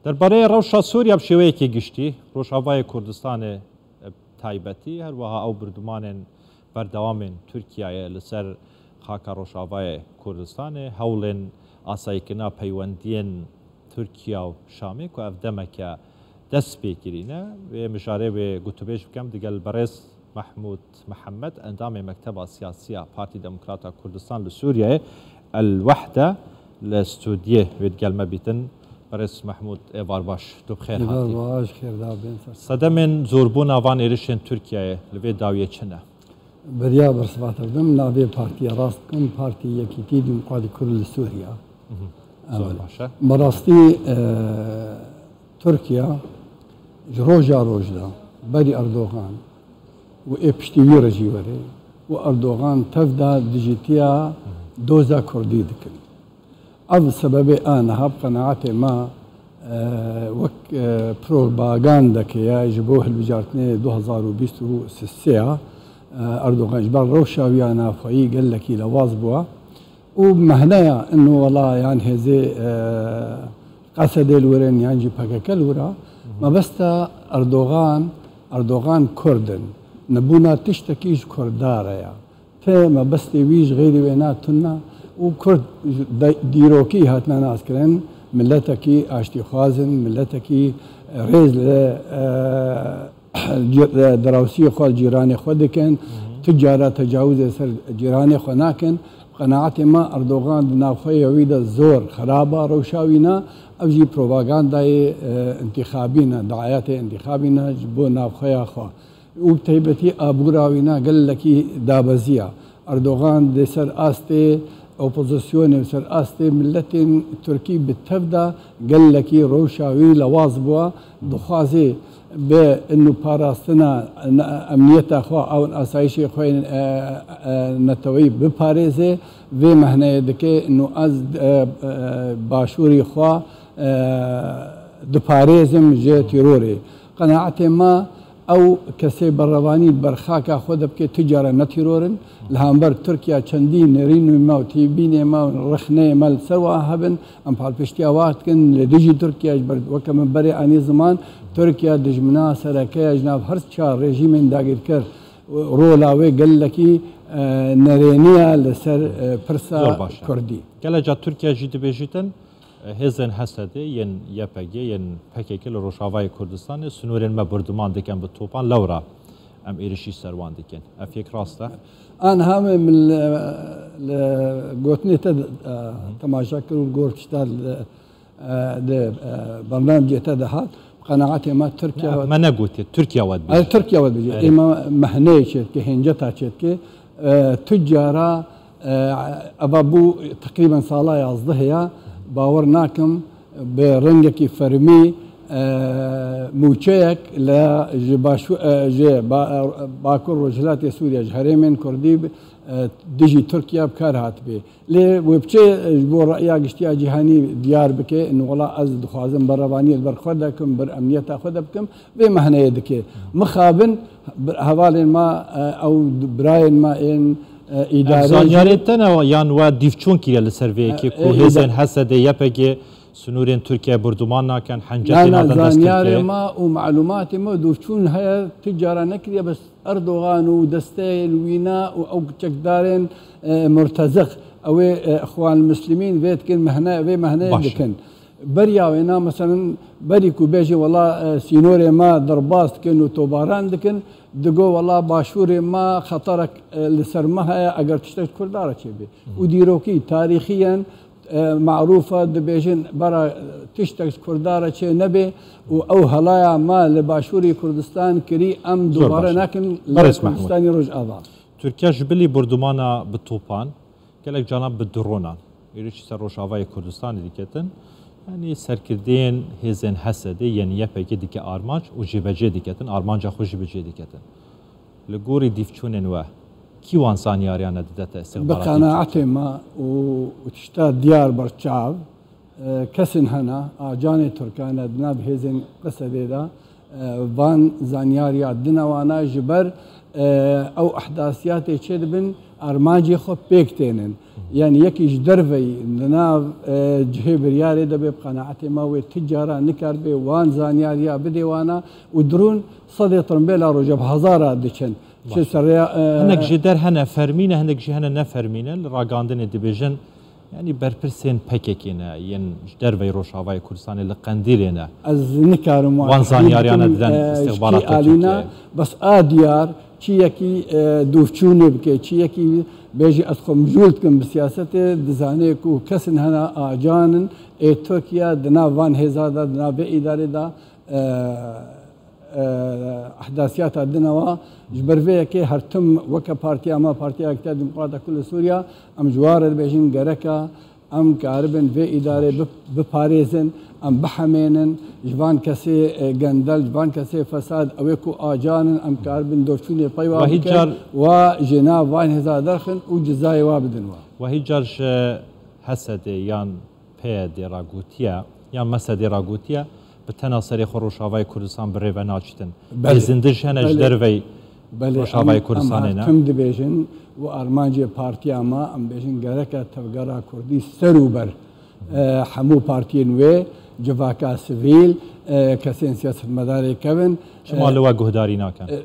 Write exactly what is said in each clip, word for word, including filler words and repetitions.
Derbarê rewşa Sûriya bi şêweyekê giştî, Rojavayê Kurdistanê bi taybetî, her wiha ew birdumanên berdewamên Tirkiyeyê li ser xaka Rojavayê Kurdistanê, hewlên asayîkirina peywendiyên Tirkiye û Şamê ku ev demeke dest pê kirîne, wê mijarê wê gotûbêj bikem digel berêz Mehmûd Mihemed, endamê Mekteba Siyasî ya Partî Demokrata Kurdistan li Sûriyeyê, El Wehde, li stûdiyê wê digel me bîtin. Berêz Mehmûd, êvar baş, tu bi xêr hatî. Êvar baş, xêr da bên ser. Sedemên zorbûna van êrişên Tirkiyeyê li vê dawiyê çi ne? Beriya bersiva te bidim, navê partiya rast bikim, Partî Yekîtî Demokratî Kurd li Sûriya. Mhm. Zor baş e. Bi rastî, e, Tirkiye ji roja roj de berî Erdogan û ê piştî wî re jî were û Erdogan tev de dijîtiya doza Kurdî dikin. Ev sebebê a niha bi qenaetê me, e, wek, e, propagandeke ye ji bo hilbijartinê du hezar û bîst û sê ya, e, Erdogan ji ber rewşa wî ya navxweyî gelekî lewaz bûye. Û mehneya ino wela yan hêzê, e, Qesedê li wir in yan jî P K K li wir a. Mebesta Erdogan, Erdogan Kurd in. Nebûna tiştekî ji Kurda re ya. Ti mebestê wî ji xeyrî wêna tune û Kurd ji de-, dîrokî hatine naskirin, miletekî aştîxwaz in, miletekî rêz li, e, cî-, derawsiyê xwe, cîranê xwe dikin, Hı hı. tu cara tecawizê ser cîranê xwe nakin. Bi qenaetê me Erdogan di navxweya wî de zor xerab e rewşa wî ne, ev jî propagandayê, e, intixabî ne, dayatê intixabî ne ji bo navxweya xwe. Û bi taybetî abûra wî ne gelekî dabeziya. Erdogan dê ser astê opozisyonê û ser astê miletên Tirkî bi tev de gelekî rewşa wî lewaz bûye. Dixwaze bi inu parastina ne-, emniyeta xwe, ew asayişê xwe yên, e, e, neteweyî biparêze. Vê mehneyê dike inu ez, e, e, başûrî xwe, e, diparêzim ji terorê. Qenaetê me, ew kesê berevanî ber xaka xwe de bike, tu cara ne teror in. Li hember Tirkiye çendî nerînên me û têbînê me û rexneyê me li ser wa hebin. Em palpiştiya wa dikin li dijî Tirkiye, ji ber weke min berê anî ziman, Tirkiye dijmina sereke ye ji nav her çar rejîmên dagîrker. Rola wê gelekî, e, nerêniya li ser, e, pirsa Zor baş e. Kurdî. Gelek car Tirkiye jî dibêjîtin, e, hêzên H S D, yên Y P G, yên P K K li Rojavayê Kurdistanê sînorên me birduman dikin bi topan, lewra em êrişî ser wan dikin. Ev yek rast e? An hame min li, li gotinê te, e, temaşe kir û got, işte, li, e, di, e, bernamecê te de hat, bi qenaetê me Tirkiye Ne, we me negotiye, Tirkiye we dibêje. Erê, Tirkiye we dibêje. Erê. Êma mehneyê çêdike, hênceta çêdike. E, tu cara, e, eva bû teqrîben sala yazdeh ya, bawer nakim bi rengekî fermî, e, mûçeyek li ji başû-, e, ji ba-, e, Bakur Rojhilatê Sûriye, ji herêmên Kurdî, e, dijî Tirkiye bi kar hatibê. Lê wê biçe ji bo reya giştiya cîhanî diyar bike, inu wela ez dixwazim berevaniyê li ber xwe de bikim, ber emniyeta xwe de bikim, vê mehneyê dike. Mixabin bir-, hevalên me, e, ew birayên me ên, e, Ev îdarê jî zanyarê te ne yan we dîvçûn kiriye li ser vê yekê E, ku e, hêzên îda- H S D, Y P G sînorên Tirkiye birduman nakin, Na, hencetê na, nadan dest zanyarê Tirkiye? me û malûmatê me dîvçûn heye, tu cara nekiriye, bes Erdogan û desteyên wîna û ew çekdarên, e, murteziq, ew ê, e, Ixwan Muslimîn vê dikin, mehne, vê mehneyê Baş e. dikin. Beriya wêna, meselen, berî ku bêjî, wela, e, sînorê me derbas dikin û tobaran dikin, digo, wela, başûrê me xeterek, e, li ser me heye, eger tiştek ji Kurda re çêbe. Hı hı. Û dîrokî, tarîxiyen, e, marûf e, dibêjin, bera tiştek ji Kurda re çê nebe û ew helaya me li Başûrê Kurdistan kirî, em Zor dubare baş e. nakin li Berêz Mehmûd. Kurdistanê Rojava. Tirkiye ji bilî bordumana bi topan, gelek caran bi dronan êrişî ser Rojavayê Kurdistanê diketin. Yanî serkirdeyên hêzên H S D yên Y P G dike armanc û jêbecê diketin, armanca xwe jî bi cê diketin. Li gorî dîvçûnên we, kî wan zanyariyan e dide te Bi îstixbaratê qenaetê Tirkiyê? me û, û tişta diyar berçav, e, kesên hene, ajanê Tirkan e di nav hêzên Qesedê de, e, van zanyariya dine wana ji ber Ew ehdasiyatê çêdibin, armancê xwe pêk tênin. Yanî yekî ji derveyî di nav, e, cihê biryarê de bê, bi qenaetê me wê ti cara nikaribe wan zanyariya bidê wana û dirûn sedê tirimbêla roja bi hezara diçin. Çi Baş. serreya, e, Hinek ji der hene fermî ne, hinek jî hene nefermî ne. Li ragandinê dibêjin, yanî berpirsên P K K ne, yên ji derveyî Rojavayê Kurdistanê li Qendîlê ne. Ez nikarim Wan zanyariyane didin e, îstixbarata Tirkiyeyê. Bes a diyar, çi yekî, e, dûvçûnê bike, çi yekî bêjî ez xwe mijûl dikim bi siyasetê, dizane ku kesin hene acanin ê Tirkiye di nav van hêza de, di nav vê îdarê de, e, e, ehdasiyata dinawa. Ji ber vê yekê her tim weke partiya me, Partiya Yekitiya Demokrata Kurd li Sûriya, em ji wan re dibêjin gereka em karibin vê îdarê bi-, biparêzin, em bihemênin, ji van kesê, e, gendel, ji van kesê fesad, ew ê ku acan in, em karibin dovçûnê peywa Wahî bikin, car wa ji nav van hêza derxin û cizayê wa bidin wa. Wahî car ji H S D yan P Y D re gotiye, yan M S D re gotiye, bi tena serê xwe Rojavayê Kurdistan bi rê ve naçitin. Belê. Hêzên din jî hene ji Belê. derveyî Belê, Rojavayê em, em Kurdistanê her ne. tim dibêjin û armancê partiya me, em bêjin gereke tevgera Kurdî ser û ber, e, hemû partiyên wê, civaka sivîl, e, kesên siyasetmedarê kevin. Çima E, li we guhdarî nakin? e,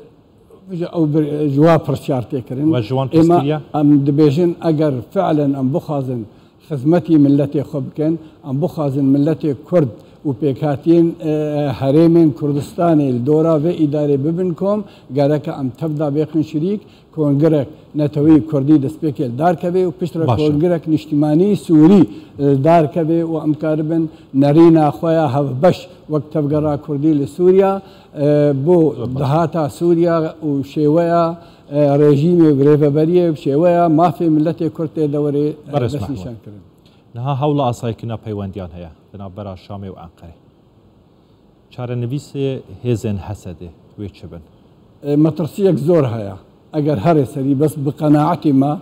Ji ew bir, ji wa pirsiyar tê kirin. We ji wan pirs kiriye? Êma em dibêjin, eger fiilen em bixwazin xizmetî miletê xwe bikin, em bixwazin miletê Kurd û pêkhatiyên, e, herêmên Kurdistanê li dora vê îdarê bibin kom, gereke em tev de bêxin şirîk, kongirek neteweyî Kurdî destpêkê li dar keve û piştre Baş e. kongirek niştimanî Sûrî, e, li dar keve û em karibin nerîna xwe ya hevbeş wek tevgera Kurdî li Sûriya, e, bo Zor baş. dahata Sûriya û şêweya, e, rejîmê û rêveberiyê û şêweya mafê miletê Kurd tê dewerê, e, Berêz destnîşan Mehmûd. kirin. Niha hewla asayîkirina peywendiyan heye di navbera Şamê û Enqerê. Çarenivîsê hêzên H S D wê çi bin? E, metirsiyek zor heye. Eger herê serî bes bi qenaetî me,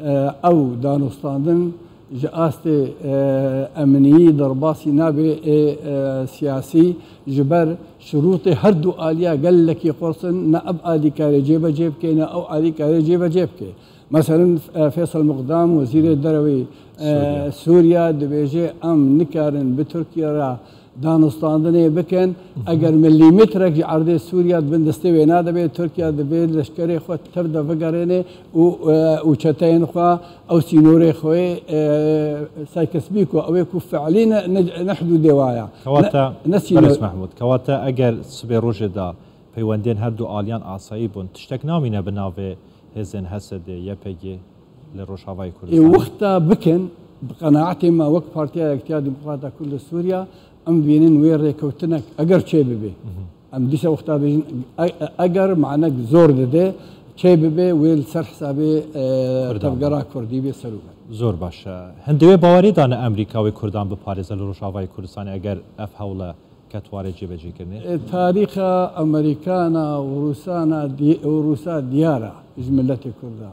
e, ew danûstandin ji astê, e, emnî derbasî nabe ê, e, siyasî, ji ber şirûtê her du aliya gelekî qurs in, ne ev alî kare cêbecê bike, ne ew alî kare cêbecê bike. Meselen, e, Feysel Miqdam, wezîrê derewê, e, Sûriye. Sûriye, dibêje, em nikarin bi Tirkiye re danûstandinê bikin. Eger milîmetrek ji erdê Sûriye di bin destê wê nadibê, Tirkiye divê leşkerê xwe tev de vegerêne û, e, û çeteyên xwe ew sînorê xwe, e, Sykes-Picot, ew ê ku fiilî ne, ne, ne hidûdê wa ya. Kewata, Ne, ne sînor- Berêz Mehmûd, kewata eger sibê rojê de peywendiyên her du aliyan asayî bûn, tiştek namîne bi navê hêzên H S D, Y P G li Rojavayê Ê Kurdistanê? wexta bikin, bi qenaetê me wek Partiya Yekitiya Demokrata Kurd li Sûriya, em dibînin wê rêkewtinek eger çê bibe. Em dîsa wexta bêjin, e-, e-, eger manek zor dide, çê bibe, wê li ser hesabê, e, Kurdan tevgera be. Kurdî bê ser û ber. Zor baş e. Hindê wê bawerî dane Amerîka wê Kurdan biparêze li Rojavayê Kurdistanê eger ev hewle ket warê cêbecêkirinê? E, tarîxa Amerîkana û Rûsana di-, û Rûsa diyar e ji miletê Kurda.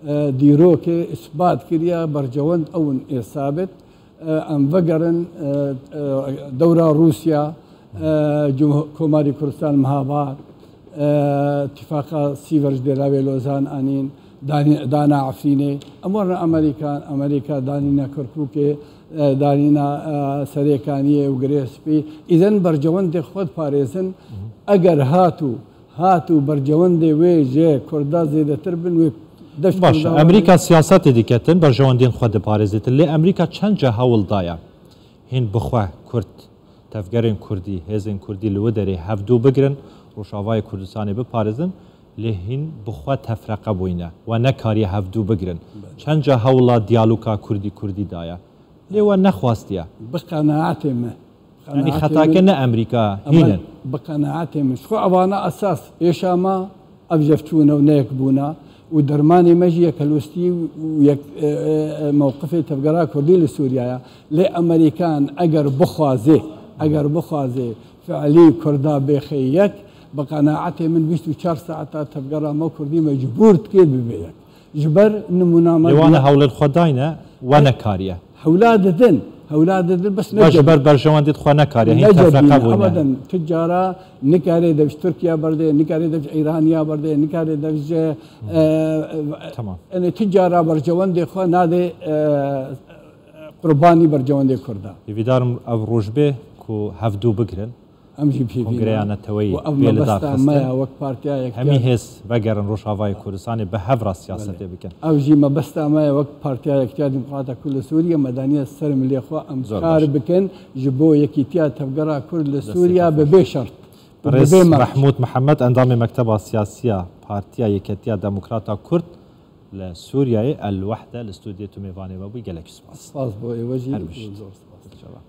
E, dîrokê îsbat kiriye, bercewend ew in ê sabit. E, em vegerin, e, e, dewra Rûsya, e, Cumhur-, Komarî Kurdistan mehaba, e, tifaqa sîver ji Dêlavê Lozan anîn, danî-, dana Efrînê. Em werin Amerîka, Amerîka danîne Kirkûkê, e, danîna, e, Serêkaniyê û Girê Spî. Îzen bercewendê xwe diparêzin. Eger hat û, hat û bercewendê wê ji Kurda zêdetir bin, wê deşt Baş, Kurda Amerîka siyasetê diketin, berjewendiyên xwe diparêzitin. Lê Amerîka çend ca hewl daye hîn bi xwe Kurd, tevgerên Kurdî, hêzên Kurdî li wê derê hevdû bigirin, Rojavayê Kurdistanê biparêzin, lê hîn bi xwe tefreqe bûyne, we nekariye hevdû bigirin. Belê. Çend ca hewla diyaloka Kurdî-Kurdî daye. Lê we nexwastiye. Bi qenaetê me. Yanî Qenaetê xetake min, ne Amerîka, hîn in. Bi qenaetê min. Ji xwe evana esas êşa me, ev jevçûn û neyekbûna û dermanê me jî yekhelwestî û yek, e, e, e, mewqifê tevgera Kurdî li Sûriye ye. Lê Amerîkan eger bixwaze, eger bixwaze fiilî Kurda bêxe yek, bi qenaetê min bîst û çar saeta tevgera me Kurdî mecbûr dike bibe yek. Ji ber nimûna me Lê wane diya- hewlên xwe dayne, we nekariye. Hewla didin. Hewla didin, bes Baş necedî- ber berjewendî dixwe nekariye, hîn necedîne, tefreqe bûne. Ebeden. Tîcara nikare dev ji Tirkiye berdê, nikare dev ji Îraniya berdê, nikare dev ji, e, Tamam. Yanî tîcara berjewendê xwe nadê, e, qurbanî berjewendê Kurda. Hêvîdarim ev roj bê ku hevdû bigirin. Em jî pêvî Kongreya ne. Neteweyî Û ev bê li mebesta daxistin. me ye wek Partiya Hemî Yektiya. Hêz vegerin Rojavayê Kurdistanê bi hev re siyasetê bikin. Ev jî mebesta me ye wek Partiya Yektiya Demokrata Kurd li Sûriye, me daniye ser milê xwe em Zor kar baş. Bikin ji bo yekîtiya tevgera Kurd li Destê Sûriye xwe bi xweş. bê şert. û bi Birêz bê meq. Mehmûd Mihemed, endamê Mekteba Siyasiya Partiya Yeketiya Demokrata Kurd li Sûriyeyê, El Wehde, li stûdyoyê tu mêvanê me bûyî, gelekî spas. Spas bo êwe jî. Her bijî. Zor spas. Înşallah.